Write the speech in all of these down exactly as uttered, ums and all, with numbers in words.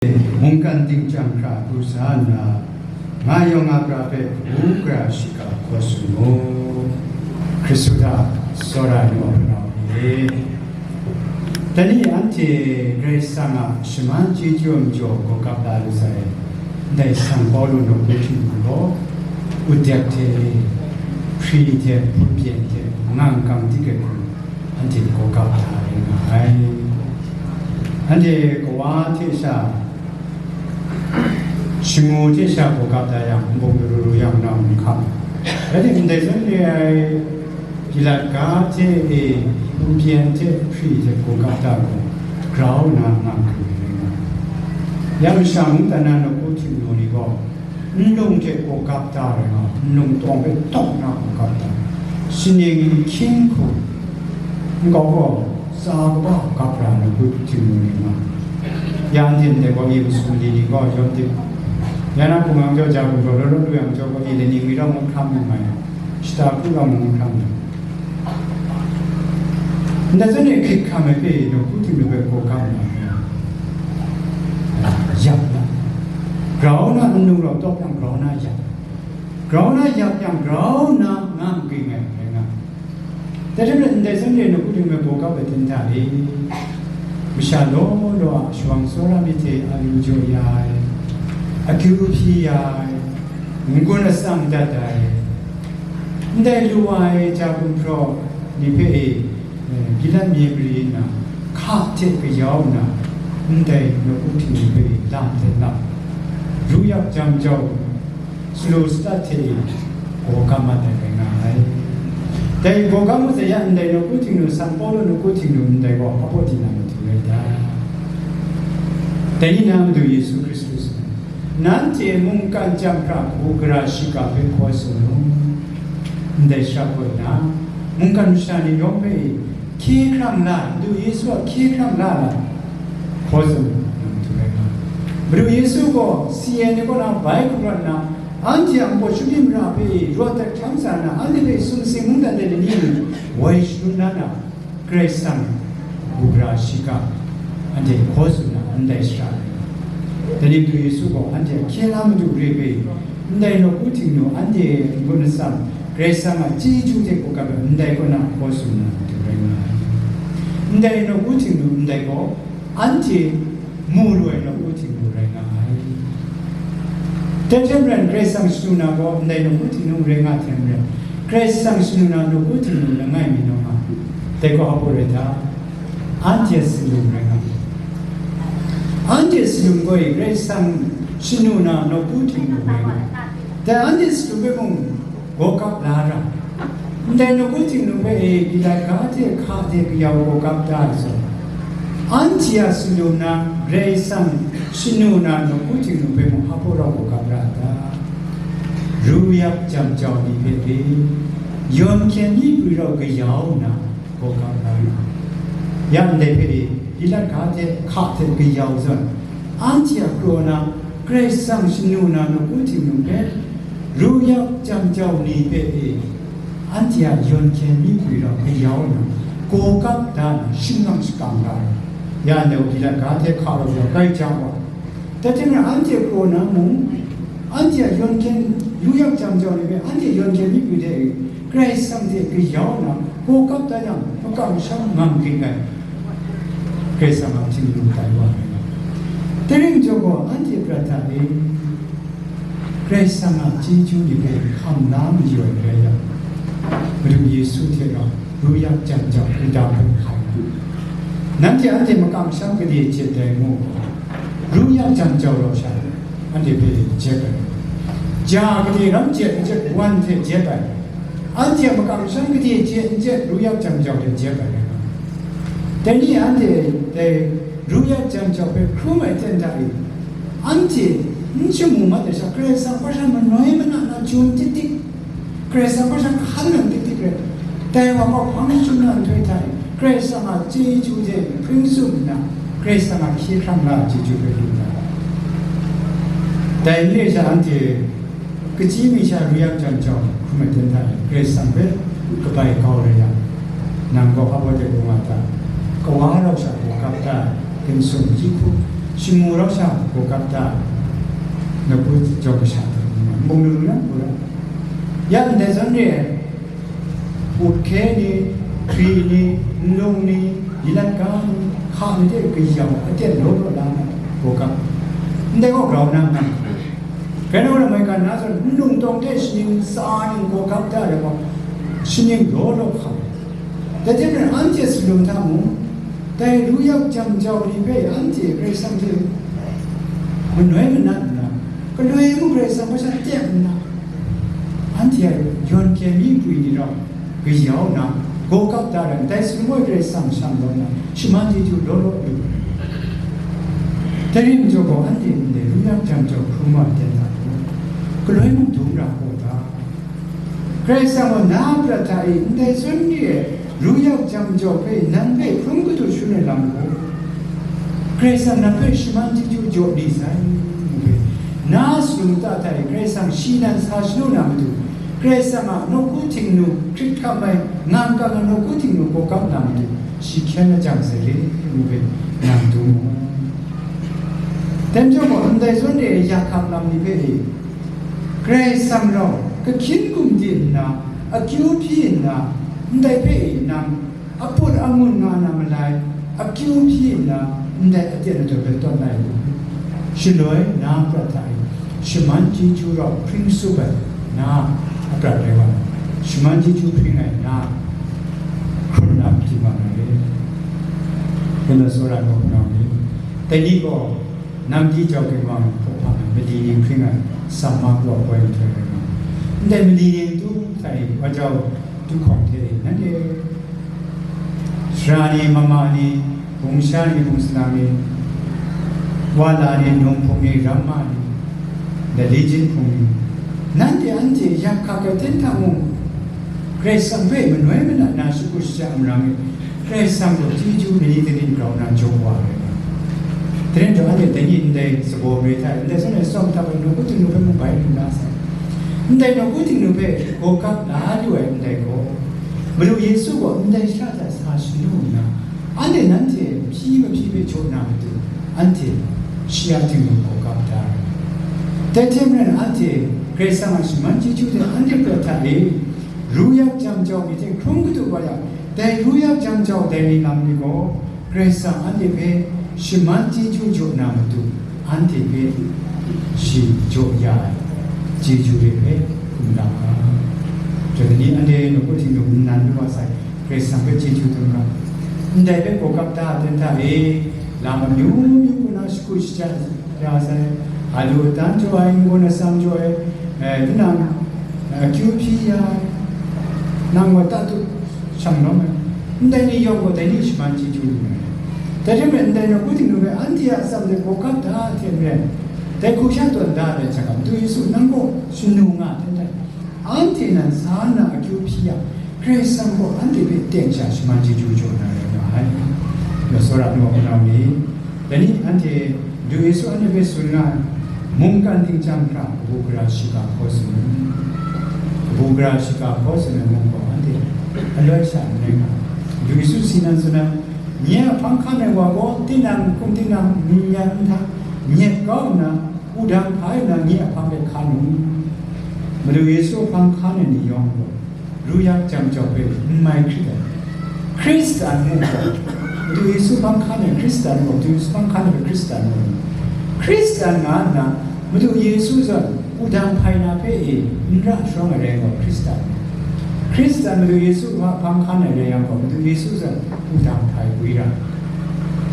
Mungkan dingchang hkra pru sa nna, nga yawng nga pra hpe kabu gara shiga hkaw tsun mu. Hkristu hta tsawra ai nu hpunau ni e, dai ni anhte Karai Kasang a shaman chyeju a majaw gaw gap la lu sai. Ndai sang Pawlu nawku htingnu gaw, udek hte, hpri hte, hpun pyen hte, ngang gang di gai hku, anhte gaw gap da rai nga ai. Anhte kawa hte sha, shangu hte sha gaw gap da yang, nbung daru ru yang nau nhkam. Rai timung, ndai zawn re ai, Pilat ga hte e, hpun pyen hte hpri hte gaw gap da gaw, grau nna nga hkring ai rai nga ai. Ya masha mungdan na nawku htingnu ni gaw, nlung hte gaw gap da rai nga, nlung tawng hpe tawk nna gaw gap da, shaning hkying hku, nkau gaw tsa kaba gap ra nawku htingnu ni nga, ya ndin dai gaw, ye masum ni ni gaw yawm tim, ya na hpung ang jaw ja hpung gaw, law law lu yang jaw gaw, ye lani ngwi rau ngut hkam lu nga yang, shata kru rau ngut hkam lu. Ndai zawn e hkrit hkam ai hpe nawku htingnu hpe gaw gap na, yap na, grau na nlung rau tawk yang grau na yap, grau na yap yang grau na nga n ging ai rai nga. Dai hte maren ndai zawn re nawku htingnu hpe gaw gap ai ten hta e, masha law law a shawang tsawra myit hte a lu jaw ya ai, akyu hpyi ya ai, n-gun atsang dat ai, ndai lu wa ai ja gumhpraw ni hpe e, eh, Pilat mye mari nna, hka hte kayau nna, ndai nawku htingnu hpe lam hte lam, ru yak jam jau, salu sadat hte e gaw gap mat ai rai nga ai. Dai gaw gap mat sai ya, ndai nawku htingnu, San Pawlu nawku htingnu ndai gaw hpabaw di na matu rai ta? Dai ni na Madu Yesu Hkristu sa, nanhte mungkan chyam hkra hku gara shiga hpe hkaw tsun nu. Ndai shara gaw na, mungkan masha ni yawng hpe hkye hkrang la, Madu Yesu a hkye hkrang la la, hkaw tsun na matu rai nga. Madu Yesu gaw si ai ni kaw na bai hkrum rawt nna, anhte a npawt Shawpyi mara hpe rawt dat hkyan sa nna, anhte hpe sumsing mungdan de lani ni woi shangun na na, Karai Kasang bugara shiga anhte hkaw tsun na ndai shara rai nga. Dai ni Madu Yesu gaw anhte a hkye la madu re hpe, ndai nawku htingnu anhte n-gun atsam, Karai Kasang a chyeju hte hkawhkam ai ndai kaw na hkaw tsun na matu rai nga ai. Ndai nawku htingnu ndai gaw, anhte mu lu ai nawku htingnu rai nga ai. Dai hte maren, Karai Kasang shanu na gaw ndai nawku htingnu rai nga hte maren, Karai Kasang shanu na nawku htingnu langai mi naw nga, dai gaw hpabaw rai ta? Anhte a tsinlung rai nga ai. Anhte a tsinlung gaw Karai Kasang shanu na nawku htingnu rai nga ai. Dai anhte a tsinlung hpe mung gaw gap la ra. Ndai nawku htingnu hpe e, Pilat ga hte hka hte kayau gaw gap da ai zawn, anhte a tsinlung na Karai Kasang shanu na nawku htingnu hpe mung hpabaw rau gaw gap ra a ta? Ru yak jam jau ni hpe e, yawn hkyen mi pru rau kayau nna, gaw gap la na, ya ndai hpe e, Pilat ga hte hka hte kayau zawn, anhte a kraw na Karai Kasang shanu na nawku htingnu hpe, ru yak jam jau ni hpe e, anhte a yawn hkyen mi pru rau kayau nna, gaw gap da na, shingkang shakang da ai. Ya ndai Pilat ga hte hka rau jau kai ja wa, dai hte maren anhte a kraw na mung, anhte a yawn hkyen, ru yak jam jau ni hpe anhte yawn hkyen mi pru hte e, Karai Kasang hte kayau nna gaw gap da yang, makam masham nga n ging ai. Karai Kasang a htingnu tai wa ai. Dai ring jaw gaw, anhte prat hta e, Karai Kasang a chyeju ni hpe hkam la mayu ai rai yang, Madu Yesu hte rau ru yak jam jau kingdom hpe hkai ai. Nanhte anhte makam masham gade jet dai ngu gaw, ru yak jam jau rau sha, anhte hpe jet ai. Ja gade ram jet n jet, wan hte jet ai. Anhte a makam masham gade jet n jet, ru yak jam jau hte jet ai rai nga. Dai ni anhte dai ru yak jam jau hpe hkrum ai ten hta e, anhte n shamu mat ai sha, Karai Kasang hpa sha manoi mana na jum tik tik, Karai Kasang hpa sha hkan nang tik tik rai, dai wa gaw hpang jahtum na nhtoi hta e, Karai Kasang a chyeju hte hpring tsun nna, Karai Kasang a hkye hkrang la ai chyeju hpe lu na, dai n re sha, anhte kachyi mi sha ru yak jam jau hkrum ai ten hta e, Karai Kasang hpe kabai kau rai yang, nang gaw hpa baw de gaw nga ta? Kawa rau sha gaw gap ta? Ginsun ji hku, Shamu rau sha, gawgap da, na ku jau kasha ta, mung lu na ku ra. Ya ndai zawn re, ut hkye ni, hkri ni, nlung ni, dilat ga ni, hka ni hte kayau aten law law la na, gawgap. Ndai gaw grau na nga. Kanu na mai kan na zawn, nlung tawng hte shaning sa ning gawgap da ai gaw, shaning law law hkam. Dai hte maren anhte salum hta mung, dai ru yak jam jau ni hpe anhte Karai Kasang hte manoi manat nna, galoi mung Karai Kasang hpe sha tep nna, anhte a yawn hkye mi pwi ni rau kayau nna, gaw kap da rai, dai sumwi Karai Kasang shang law nna, shaman chyeju law law yu. Dai rai majaw gaw, anhte ndai ru yak jam jau hkrum wa ten hta gaw, galoi mung dum ra gaw ta? Karai Kasang gaw na prat hta e ndai zawn re ai ru yak jam jau hpe nang hpe hkrum kadu shangun ai lam gaw, Karai Kasang nang hpe shaman chyeju jaw ni sai, ngu hpe, na sumta hta e Karai Kasang shi nan sa shanu na matu, Karai Kasang a nawku htingnu, hkrit hkam ai, ngam kang ai nawku htingnu gaw kap na matu, shi hkyen lajang sai re, ngu hpe, nang dum mu. Dai majaw gaw, ndai zawn re ai ya hkak lam ni hpe e, Karai Kasang rau, kahkyin gumdin nna, akyu hpyi nna, ndai hpe e nang, aput angun nga na malai, akyu hpyi nna, ndai aten adat hpe tawn lai u. Shaloi na prat hta e, shaman chyeju rau hpring tsup ai na aprat rai wa, shaman chyeju hpring ai na hkrun ap di ma na re. Hkun na tsawra gaw nau ni, dai ni gaw, Namdi jau ginwang hpawk hpang ai mali ni hpring ai, Sama kaw ai poi nhtoi rai nga. Ndai mali ni ntu hta e, wa jau du hkawng hte e, nanhte sara ni, mama ni, bungsha ni, bungsanang ni, wala ni, num hpung ni, ramma ni, ndai li jin hpung ni, nanhte anhte yak hkak ai ten hta mung, Karai Kasang hpe manoi manat na shagu shaja marang e, Karai Kasang gaw chyeju mani kaning grau na jaw wa ai nga. Dai rai nhtawm, anhte dai ni ndai sabaw mare hta e, ndai zawn e tsawm htap ai nawku htingnu hpe mung bai lu na sai. Ndai nawku htingnu hpe gaw kap la lu ai ndai gaw, Madu Yesu gaw ndai shara hta sa shanu nna, anhte nanhte hpyi mahpyi hpe jaw na matu, anhte shi a htingnu gaw kap da ai. Dai hte maren, anhte Karai Kasang a shaman chyeju hte anhte prat hta e, ru yak jam jau myit hte hkrum kadu wa yang, dai ru yak jam jau dai ni lam ni gaw, Karai Kasang anhte hpe shaman chyeju jaw na matu, anhte hpe shi jaw ya ai chyeju re hpe hkum la ga. Dai ni anhte nawku htingnu nnan lu wa sai, Karai Kasang hpe chyeju dum ga. Ndai hpe gaw kap da ai ten hta e, lam amyu myu hku na shagu shaja ya sai, alu atan jaw ai, n-gun atsam jaw ai, eh, tinang, eh, akyu hpyi ya ai, nang wa tatu shang lawm ai, ndai ni yawng gaw dai ni shaman chyeju lu ai. Dai hte maren, ndai nawku htingnu hpe anhte a atsam de gaw kap da hte maren, dai hku sha tawn da ai hta, Madu Yesu nang gaw shanu nga hte dai. Anhte nan sa nna akyu hpyi yang, Karai Kasang gaw anhte hpe teng sha shaman chyeju jaw na rai nga ai. Law tsawra nu wa nau ni, dai ni anhte Madu Yesu anhte hpe tsun nga ai, mungkan htingchyang hkra kabu gara shiga hkaw tsun ai, kabu gara shiga hkaw tsun ai mung gaw anhte aloi sha n rai nga ai. Madu Yesu si nan tsun ai, nye a hpang hkan ai wa gaw tinang hkum tinang myit nhtang myit kau nna, wudang hpai nna nye a hpang de hkan u. Madu Yesu hpang hkan ai ni yawng gaw, ru yak jam jau hpe n mai hkrit ai. Hkristan ngu gaw, Madu Yesu hpang hkan ai Hkristan gaw, Madu Yesu hpang hkan ai Hkristan ngu. Hkristan nga nna, Madu Yesu zawn wudang hpai na hpe e n ra sharawng ai rai gaw, Hkristan. Hkristan Madu Yesu hpang hkan ai rai yang gaw, Madu Yesu zawn wudang hpai wi ra.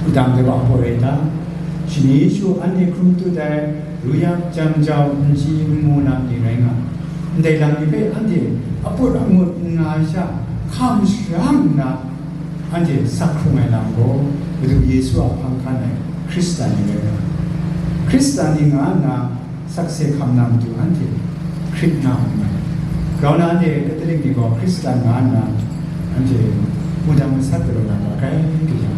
Wudang de wa hpaw rai ta? Shani shu anhte hkrum tut ai, ru yak jam jau n chyi n mu na ni rai nga, ndai lam ni hpe anhte aput angut n nga ai sha, hkam sharang nna anhte sak hkrung ai lam gaw, Madu Yesu a hpang hkan ai Hkristan ni rai nga. Hkristan ni nga nna sakse hkam na matu anhte hkrit nga ai. Grau na anhte Katolik ni gaw Hkristan nga nna, anhte wudang masat galaw na ga kai, kaja.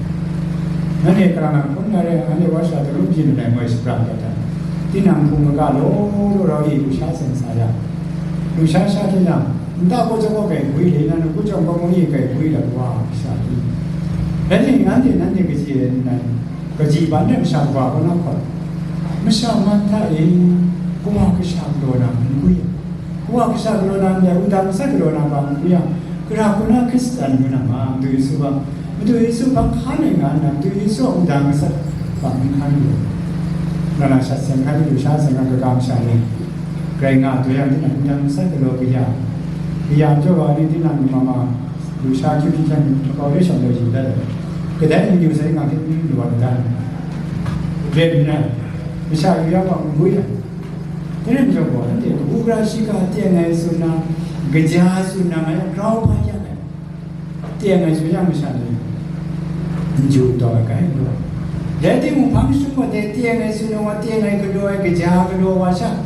Nanhte karang a hkrum na re, anhte wa sha daru byin ai moi shabrang dat ai. Tinang hpung kaga law law rau i, lusha sen sa yang, lusha sha hte yang, nta gaw jawng gaw kai bwi le, nan hku jawng gaw i kai bwi la wa sha i. Rai nna, anhte nanhte kaji e nnan, Kaji ban de masha kawa kaw na hkawt. Masha man hta e, kawa kasha galaw na n gwi yang, kawa kasha galaw na ndai wudang masat galaw na hpa n gwi yang, gara kaw na Hkristan ngu na ma, Madu Yesu hpa, Madu Yesu hpang hkan ai nga nna, Madu Yesu a wudang masat hpa n hkan lu. Nana shat seng hkan lu, sha seng a kaga masha ni, grai nga ai yang, tinang wudang masat galaw kaya, kaya jaw wa ni, tinang mama, Lusha kyu hkying hkyang makau re shawng law yu dat ai. Kadai mung yu sai nga hkying hkying lu wa dat ai. Ret nna, masha yu ya wa n gwi ai. Dai rai majaw gaw, anhte kabu gara shiga teng ai tsun na, kaja tsun na, nga yang grau hpa yang ai. Teng ai tsun yang masha ni n ju n taw ai kai n gaw. Rai timung, hpang jahtum wa dai teng ai tsun na wa, teng ai galaw ai, kaja galaw wa sha,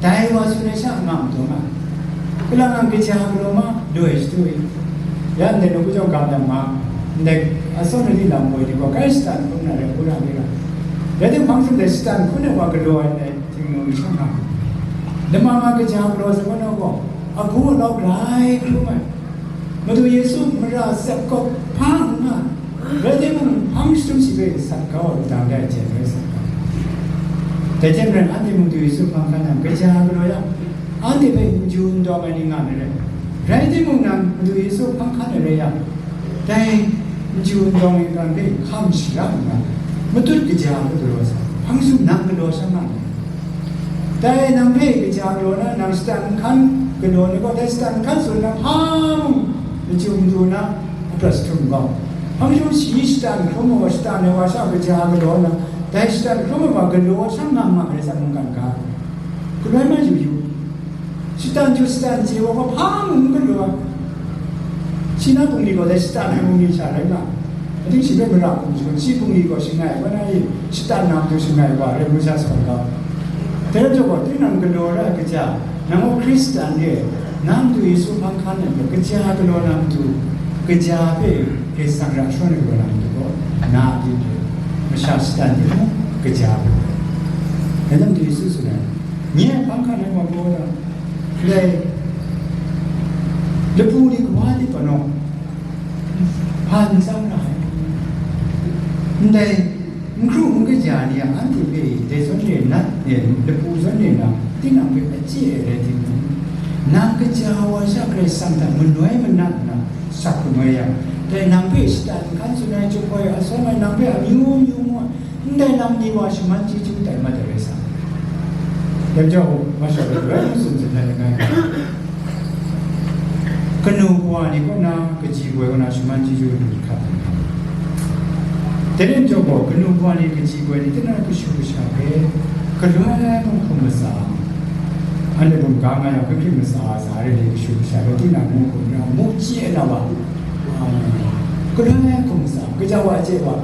dai wa tsun ai sha nga majaw nga. Kalang ang kaja galaw ma, loi shadu i. Ya ndai nawku chyawm ga lam ma, ndai asawn nali lam woi ni gaw, kai shatan hkrum na rai, hkrum na rai. Rai timung, hpang jahtum dai shatan hkrum ai wa galaw ai, ndai htingnu ni sha nga. Lama nga kaja galaw sa gaw, agu alau grai hkrum ai. Madu Yesu mara sat kawp hpa n nga, rai timung, hpang jahtum shi hpe sat kau ai wudang dai hte rai sat kau. Dai hte maren, anhte Madu Yesu hpang hkan yang kaja galaw yang, anhte hpe n ju n dawng ai ni nga na rai. Rai timung, nang Madu Yesu hpang hkan ai rai yang, dai n ju n dawng ai hkang hpe hkam shara nna, matut kaja hpe galaw sa, hpang jahtum nang galaw sha nga ai. Dai nang hpe kaja galaw na, nang shatan nhkan galaw ni gaw, dai shatan nhkan tsun na hpa mung, lachyum du na, adat jahtum gaw, hpang jahtum shi shatan hkrum ai wa, shatan ai wa sha kaja galaw na, dai shatan hkrum ai wa galaw sha nga ma ai, sa mungkan ga. Galoi mai yu yu. Shatan chyu shatan chye wa gaw hpa mung n galaw ai. Shi na bungli gaw dai shatan ai bungli sha rai nga. Ating shi hpe mara hkum jahkrum, shi bungli gaw shangai wa na e, shatan na matu shangai wa, rai ngu sha sawn ga. Dai rai jaw gaw, tinang galaw ra ai kaja, nang gaw Hkristan re, nang matu Yesu hpang hkan ai gaw, kaja galaw na matu, kaja hpe Karai Kasang ra shawn ai galaw na matu gaw, na a di hpe, masha shatan hte mung kaja hpe. Dai na matu Yesu tsun ai, nye a hpang hkan ai wa gaw, ndai lapu ni kawa ni panaw, hpa n tsang ra ai. Ndai n hkru n kaja ni a, anhte hpe dai zawn re nat, e, lapu zawn re na, tinang hpe a chye ai rai timung, nang kaja wa sha Karai Kasang hta manoi manat nna sak kanu yang, dai nang hpe shatan nhkan tsun ai, chyum hkoi asawn ai, nang hpe amyu myu mu ai, ndai lam ni wa shaman chyeju tai mat ai rai sa. Dai jau, masha rai rai tsun tsun ai langai. Kanu kawa ni kaw na, kaji koi kaw na shaman chyeju lu hkap ai. Dai rai jau gaw, kanu kawa ni, kaji koi ni, tinang kashu kasha hpe galoi mung hkum matsa. Anhte mung ga nga yang, hkrit hkrit matsa sa re ni, kashu kasha hpe tinang mung hkum na, mu chye na wa. Ah, galoi hkum matsa, kaja wa chye wa.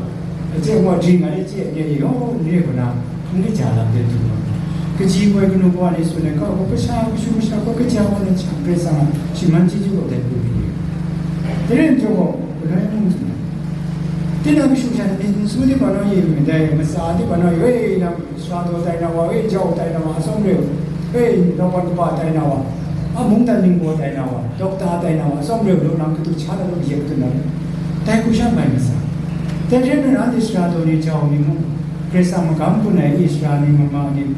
Aje wa jing ai chye nye ni yawng ni re kaw na, n kaja lam de du wa. Kaji koi kanu kawa ni tsun ai, ga gaw kasha, kashu kasha gaw kaja wa na chyang, Karai Kasang a shaman chyeju gaw dai pru ni. Dai rai nhtawm gaw, galoi mung tsun ai. Tinang kashu kasha ni n su di pa naw ye mi dai, matsa di pa naw ye, e, nang sara daw tai na wa, e, jau tai na wa, atsawm re, e, lawan kaba tai na wa, a, mungdan ningbaw tai na wa, dokta tai na wa, atsawm re, lu nang katu cha na lu ye katu na. Dai hku sha mai matsa. Dai hte maren anhte sara daw ni jau ni mung, Karai Kasang magam gun ai Israela ni, mama ni,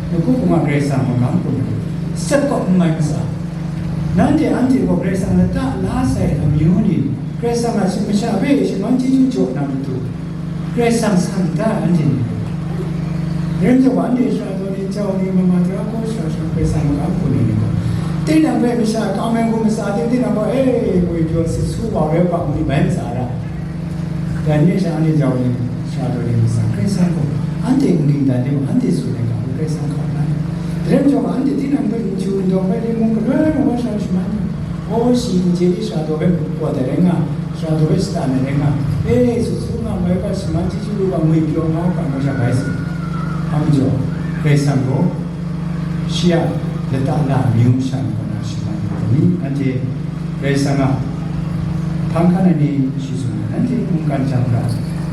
nawku hpung a Karai Kasang magam gun ai, sat kawp n mai matsa. Nanhte anhte gaw Karai Kasang lata la sai amyu ni, Karai Kasang a masha hpe shaman chyeju jaw na matu, Karai Kasang san da ai anhte ni. Rai nhtawm, anhte sara daw ni, jau ni, mama, tara hkaw sara sara Karai Kasang magam gun ai ni gaw, tinang hpe masha kam ai hku matsa ting, tinang gaw, e, ngwi pyaw, sut su, wa rai, wa mu ni bai matsa ra. Dai ni sha anhte jau ni, sara daw ni, matsa Karai Kasang gaw, anhte n ging dan de mung, anhte tsun ai ga mung Karai Kasang hkap na. Dai rai nhtawm, anhte tinang hpe n ju n dawng ai ni mung, galoi mung wa sha shaman ai. O, shi n chye di sara daw hpe pawt ai rai nga, sara daw hpe shatan ai rai nga, e, sut su nga, mai ga shaman chyeju lu ga, ngwi pyaw nga ga, ngu sha bai sa. Hpa majaw, Karai Kasang gaw, shi a lata la amyu masha ni kaw na shaman ai ni, anhte Karai Kasang a hpang hkan ai ni shi tsun ai, nanhte mungkan hta hkra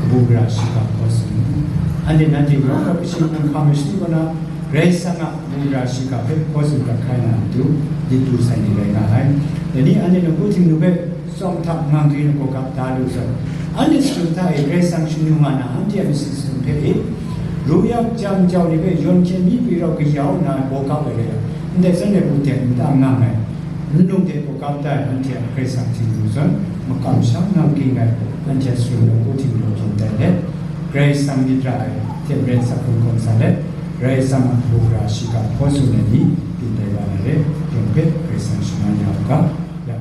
kabu gara shiga hkaw tsun ai. Anhte nanhte yawng gaw kashi kung hkam ai shani kaw na, Karai Kasang a kabu gara shiga hpe hkaw tsun prat hkai na matu, lit lu sai ni rai nga ai. Dai ni anhte nawku Htingnu hpe tsawm hta mang grin ai gawgap da lu zawn, Anhte shalun hta e Karai Kasang shanu nga na, anhte a myit sum hpe e, ru yak jam jau ni hpe yawn hkyen mi pyi rau kayau nna ai baw kap ai rai yang, ndai zawn rai hku ten nta ngang ai, nlung de baw kap da ai anhte a Karai Kasang htingnu zawn, makam sha ngang ging ai, anhte a shalun ai hku htingnu hkyen tai let, Karai Kasang myit ra ai hte maren sak hkrum hkawm sa let, Karai Kasang a hpaw gara shiga hkaw tsun ai ni, byin tai wa na re, yawng hpe Karai Kasang shaman ya u ga, ya